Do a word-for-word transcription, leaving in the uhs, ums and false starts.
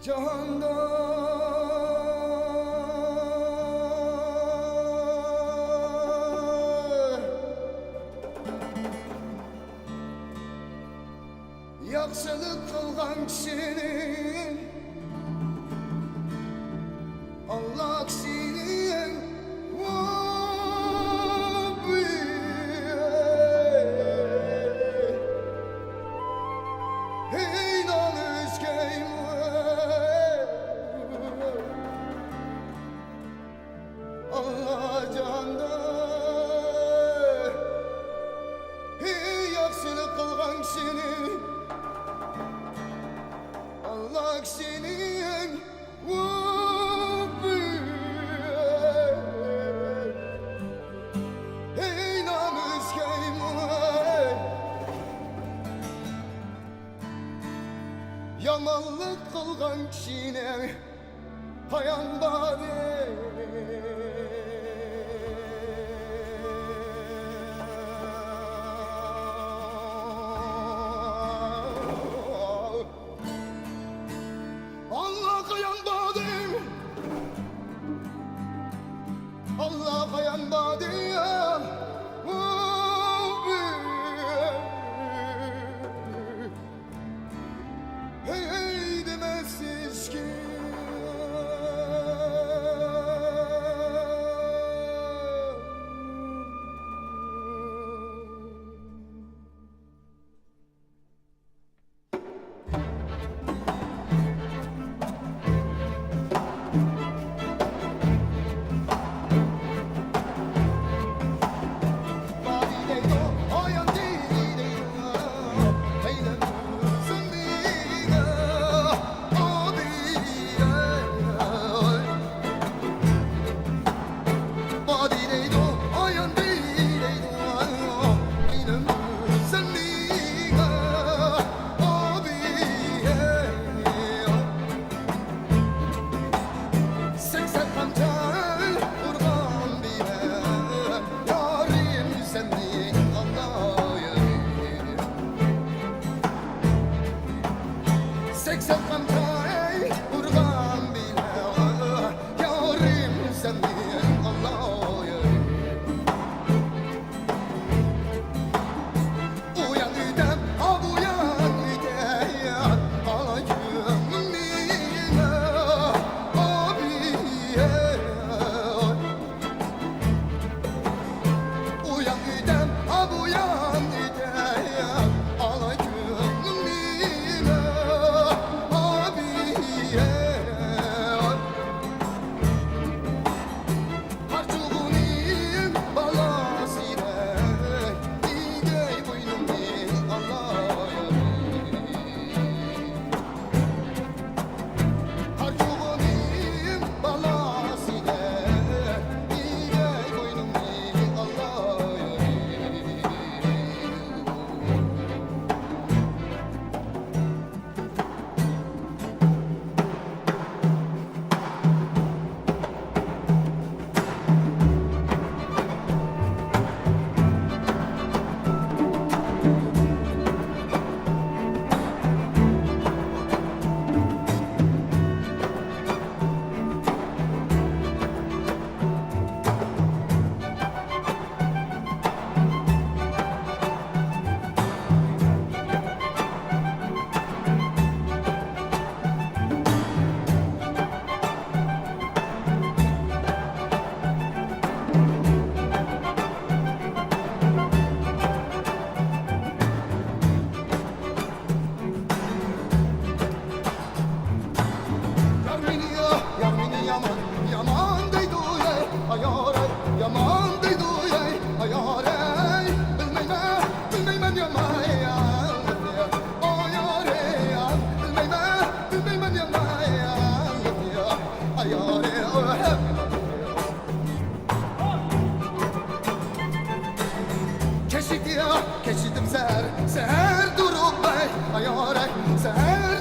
جاھاندا ياخشىلىق قىلغان كىشىنى ئاللا كىشىنى ھەي نالىشكەيمۇ ئاللا جاندا ھەي ياخشىلىق قىلغان كىشىنى ئاللا كىشىنى يامانلىق قىلغان كىشىنىڭ قايان بارى؟ ئاللا قايان بارى؟ ئاللا قايان بارى؟ ھەي، ھەي دېمەسسىزكى. سەكسەن قامچا ئۇرغان بىلەن يارىم سەننى ئاڭلايلى. سەكسەن قامچا ئۇرغان بىلەن يارىم سەننى ئاڭلايلى. ئۇيان ئۆيدە، ئا، بۇيان ئۆيدە، ئالا كۆڭلۈمنى، ئابىيە. ئۇيان ئۆيدە، ئا، بۇيان ئۆيدە، ئالا كۆڭلۈمنى، ئابىيە. قارچۇغىنىڭ بالاسىدەك، ئىگەي بوينۇمنى ئالايلى. قارچۇغىنىڭ بالاسىدەك، ئىگەي بوينۇمنى ئالايلى. يار مېنى، يار مېنى يامان، يامان دەيدۇ، ئەي، ئايار، ئەي، يامان دەيدۇ، ئەي، ئايار، ئەي. بىلمەيمەن، بىلمەيمەن يامان، ئايار، ئەي، بىلمەيمەن، بىلمەيمەن يامان، ئايار، ئەي. كەچلىكتە، كەچلىدىم سەھەر، سەھەر تۇرۇپ، ئەي، ئايار، ئەي، سەھەر